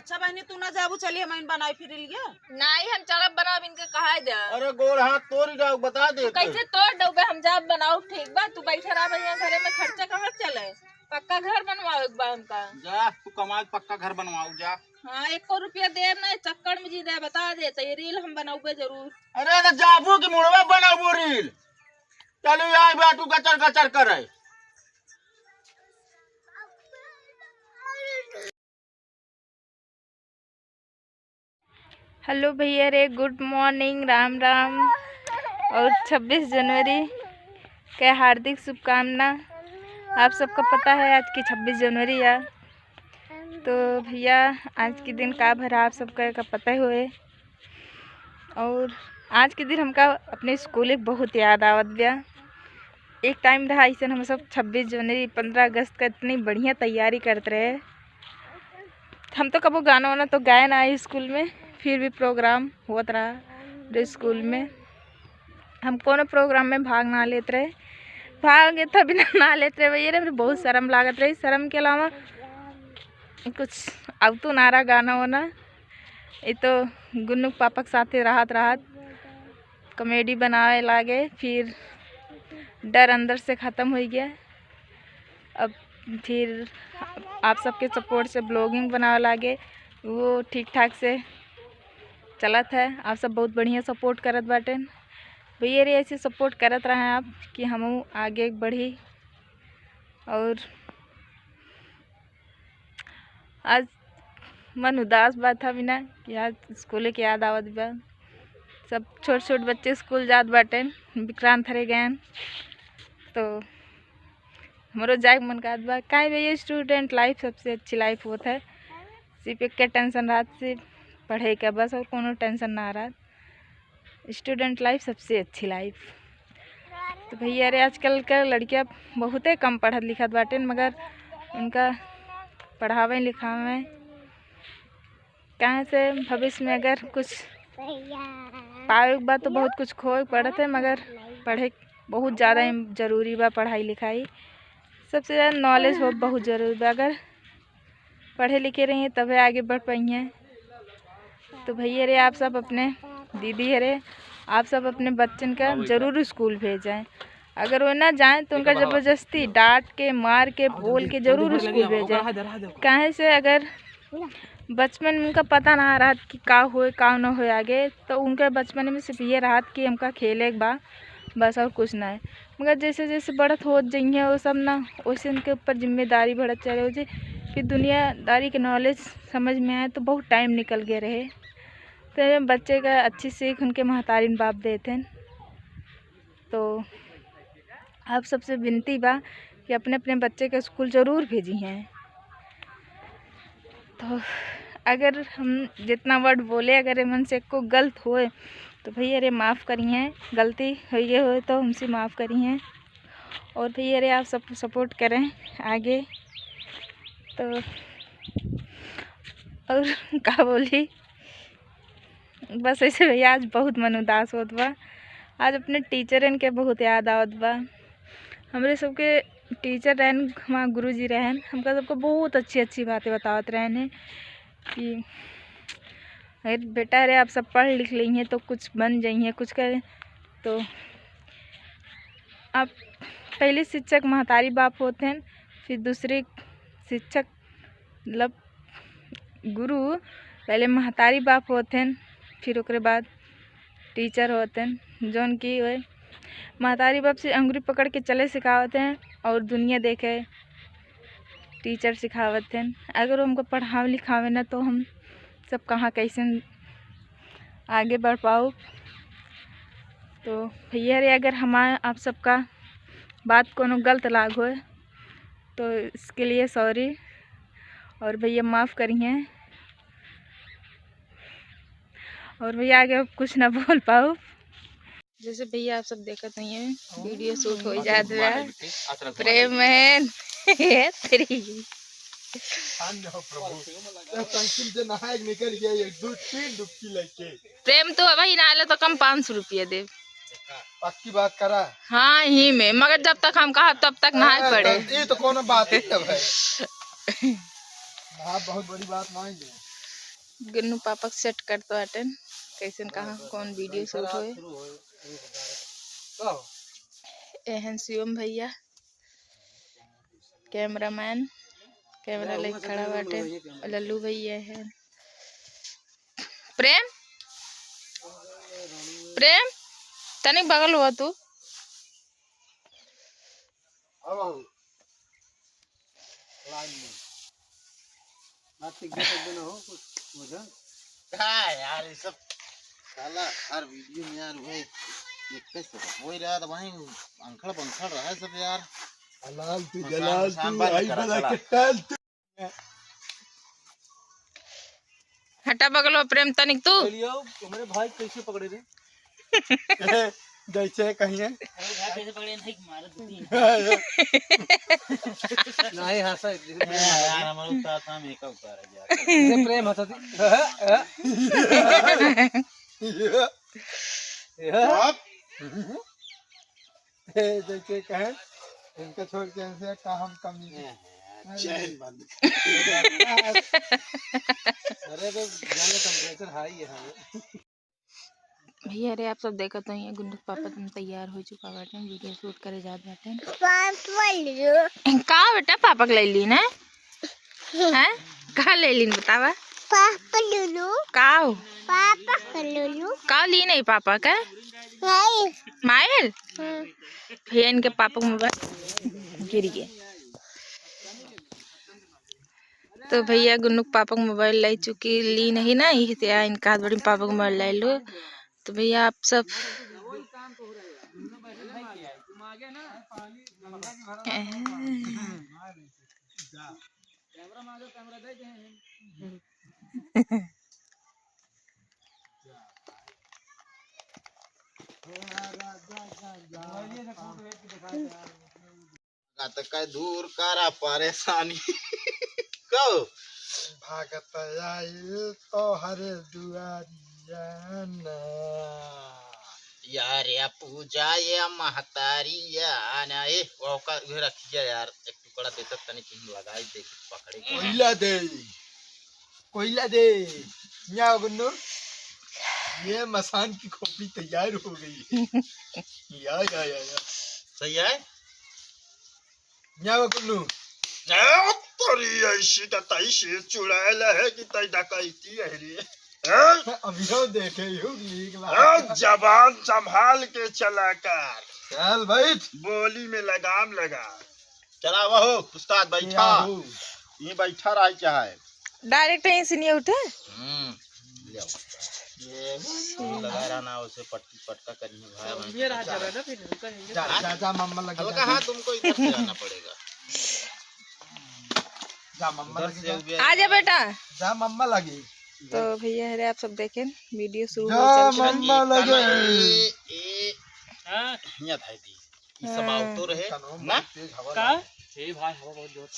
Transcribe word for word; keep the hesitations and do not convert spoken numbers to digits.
अच्छा बहनी, तू ना जाबू, चलिए हम बनाई फिर लिए। नहीं, हम चलब बनाब, इनके कहा दे। अरे गोड़ हाथ तोड़ जाओ, बता दे। कैसे तोड़ दउबे, हम जाब बनाउब, ठीक बा? तू बैठा रहा भैया घरे में, खर्चा कहाँ चले? पक्का घर बनवावे के बा हमका। जा, तू कमा के पक्का घर बनवाओ, जा। हाँ, एको रुपया देब ना, चक्कर में जी दे, बता दे, तो ये रील हम बनउबे जरूर। अरे तो जाबू की मुड़वा बनउबू रील। चलू आई बा तू गचर गचर करे। हेलो भैया रे, गुड मॉर्निंग, राम राम और छब्बीस जनवरी के हार्दिक शुभकामना। आप सबका पता है आज की छब्बीस जनवरी है, तो भैया आज के दिन का भरा आप सबका का पता ही होए। और आज के दिन हमका अपने स्कूल एक बहुत याद आवत बा। एक टाइम रहा ऐसे हम सब छब्बीस जनवरी, पन्द्रह अगस्त का इतनी बढ़िया तैयारी करत रहे। हम तो कबो गाना वाना तो गाए ना है स्कूल में, फिर भी प्रोग्राम होत रहा जो स्कूल में। हम कोनो प्रोग्राम में भाग ना लेत रहे, भाग ये तभी ना, ना लेत रहे भैया रे, हमरे बहुत शर्म लागत रही। शर्म के अलावा कुछ अब तो ना रहा गाना वाना। ये तो गुन्नू के पापा के साथे रहत रहत कॉमेडी बनावे लागे, फिर डर अंदर से ख़त्म हो गया। अब फिर आप सबके सपोर्ट से ब्लॉगिंग बनावे लागे, वो ठीक ठाक से चलत है। आप सब बहुत बढ़िया सपोर्ट करत बाटेन भैया रे, ऐसे सपोर्ट करत रहें आप कि हम आगे बढ़ी। और आज मन उदास बा था बिना कि आज स्कूले के याद आवत बा। सब छोट छोट बच्चे स्कूल जात बाटेन, विक्रांत हरे गएन, तो हमरो जाए के मन करत बा। काहे भैया, स्टूडेंट लाइफ सबसे अच्छी लाइफ होत है। सिर्फ एक टेंशन रहत, सिर्फ पढ़े के, बस और कोनो टेंशन ना रहत। स्टूडेंट लाइफ सबसे अच्छी लाइफ। तो भैया रे, आजकल का लड़कियाँ बहुते कम पढ़त लिखत बाटेन, मगर उनका पढ़ावे लिखावे, काहे से भविष्य में अगर कुछ पावे के बा तो बहुत कुछ खोए के पड़त है, मगर पढ़े बहुत ज़्यादा इम-, जरूरी बा पढ़ाई लिखाई। सबसे ज़्यादा नॉलेज हो बहुत जरूरी बा। अगर पढ़े लिखे रही तबे आगे बढ़ पाई हैं। तो भैया रे, आप सब अपने दीदी हरे, आप सब अपने बच्चन का जरूर स्कूल भेजें। अगर वो ना जाएं तो उनका जबरदस्ती डांट के, मार के, बोल के जरूर स्कूल भेजें। काहे से अगर बचपन में उनका पता ना रहत कि का होए, का न होए आगे, तो उनके बचपन में सिर्फ ये रहत कि हमका खेले के बा, बस और कुछ ना है। मगर जैसे जैसे बढ़त होत जइहें वो सब ना, वैसे उनके ऊपर जिम्मेदारी बढ़त चले हो जे, फिर दुनियादारी के नॉलेज समझ में आए तो बहुत टाइम निकल गए रहे। तो बच्चे का अच्छी सीख उनके महतारिन बाप देते हैं। तो आप सबसे विनती बा कि अपने अपने बच्चे के स्कूल जरूर भेजिहें। तो अगर हम जितना वर्ड बोले, अगर एमन से एको गलत होए तो भैया रे माफ़ करिहें, गलती होइए होए तो हमसे माफ़ करिहें। और भैया रे आप सब सपोर्ट करें आगे। तो और का बोली, बस ऐसे भैया आज बहुत मन उदास होत बा। आज अपने टीचरन के बहुत याद आवत बा। हमरे सबके टीचर रहन, हमार गुरुजी रहन, हमका सबको बहुत अच्छी अच्छी बातें बतावत रहन कि अरे बेटा रे, आप सब पढ़ लिख लेइहें तो कुछ बन जाइहें, कुछ करें। तो आप पहले शिक्षक महतारी बाप होत हैं, फिर दूसरे शिक्षक मतलब गुरु पहले महतारी बाप होत हैं, फिर ओकरे बाद टीचर होत हैं, जौन की वह महतारी बाप से अंगुरी पकड़ के चले सिखावत हैं और दुनिया देखे टीचर सिखावत हैं। अगर हमको पढ़ावे लिखावे ना तो हम सब कहाँ कैसे आगे बढ़ पाओ। तो भैया रे, अगर हमार आप सबका बात कोनो गलत लाग होए तो इसके लिए सॉरी, और भैया माफ़ करिहें। और भैया आगे अब कुछ ना बोल पाओ। जैसे भैया आप सब देखत नहीं है, वीडियो शूट हो जात बा। प्रेम है। हे तेरी। धन्य हो प्रभु। ये टंकी से नहाए के निकल गया, एक दो तीन डुबकी लेके। प्रेम तो अबही ना आले तो कम पाँच सौ रुपया दे। पक्की बात करा। हाँ, ही में, मगर जब तक हम कहा तब तक नहाए हाँ, पड़े। तो ये तो कोनो बात ही तब है। नहा बहुत बड़ी बात नहीं है। गुन्नू पापा के set करत बाटेन, कैसन कहाँ कौन video shoot होए। एहन शिवम भैया, cameraman, camera लेके खड़ा बाटे, लल्लू भैया हैं। प्रेम, प्रेम, तनिक बगल हुआ तू। अब आओ। लाइन में। बात ठीक से कर देना हो, कुछ वजन। हाँ यार, ये सब साला हर video में यार वही एक कैसे वही रहा था, वहीं अंखड़ बंखड़ रहा है सब यार। हलाल तू मसान जलाल मसान तू, बंद आई करा बला साला। के टाल तू। हटा बगलो प्रेम तनिक तू। चलिए आओ, हमारे भाई कैसे पकड़े रे? जैसे कहिए। अरे भाई कैसे पकड़े, नहीं मारो दो तीन। नहीं हंसा, जैसे प्रेम हंसा। यार, हमारे उस्ताद साहब एक उतार है यार। जैसे प्रेम हंसा थी। बाप। ए, जैसे कहे, इनका छोड़ के इनसे का हम कमी है? चैन बंद कर। अरे तो जाने temperature high है। भैया रे, आप सब देखत हो, ये गुन्नू के पापा तुम तैयार हो चुका बाटे, video shoot करे जात बाटे। पापा लो। का बेटा, पापा के ले ली ना? हैं? का ले लीन बतावा? पापा लुलु। काव? पापा का लुलु। काव ली नहीं पापा का? माइल। माइल? हम्म। भैया इनके पापा का मोबाइल गिर गया। तो भैया गुन्नू के पापा का मोबाइल लाई चुकी ली नहीं ना, यही से आ इनका हाथ बड़ी पापा का मोबाइल लाई लो। तो भैया आप सब भागत कै दूर करा परेशानी। कहो। भागत आइल तोहरे दुआरिया ना। यार या पूजा या महतारी या ना, ए, वो का उहे रखिया यार, एक टुकड़ा देता तनी कि हम लगाई देखी पकड़े के। कोयला दे, कोयला दे, या गुन्नू, ये मसान की खोपड़ी तैयार हो गई है। या, या, या, या। सही है? या गुन्नू। ए, तोरी ऐसी का तैसी चुड़ैल है कि तै डकैती है रे। ए? अभियो देखे यू लीक ला। ए, जबान संभाल के चला कर। चल बैठ। बोली में लगाम लगा। चला वहो, उस्ताद बैठा। या हो। ये बैठा रहा क्या है? Direct यहीं से नहीं उठे? हम्म, ले आओ। ये लगा रहा ना, उसे पट-, पटका करिए भाई, तो भाई। ये रहा जरा ना, फिर उनका यहीं जा, जा, जा, मम्मा लगे, हल्का जा, हाथ जा। तुमको इधर से आना पड़ेगा। जा, मम्मा उधर लगे, से जा। उधर आ जा बेटा। जा, मम्मा लगे। तो भैया, अरे आप सब देखें, video शुरू जा, हो चल रहा है। मम्मा लगे। ए, ए, हाँ। हियाँ धाई दी। ई सब हाँ। आवतो रहे। ना? तेज हवा का? लगे। हे भाई, हवा बहुत जोर।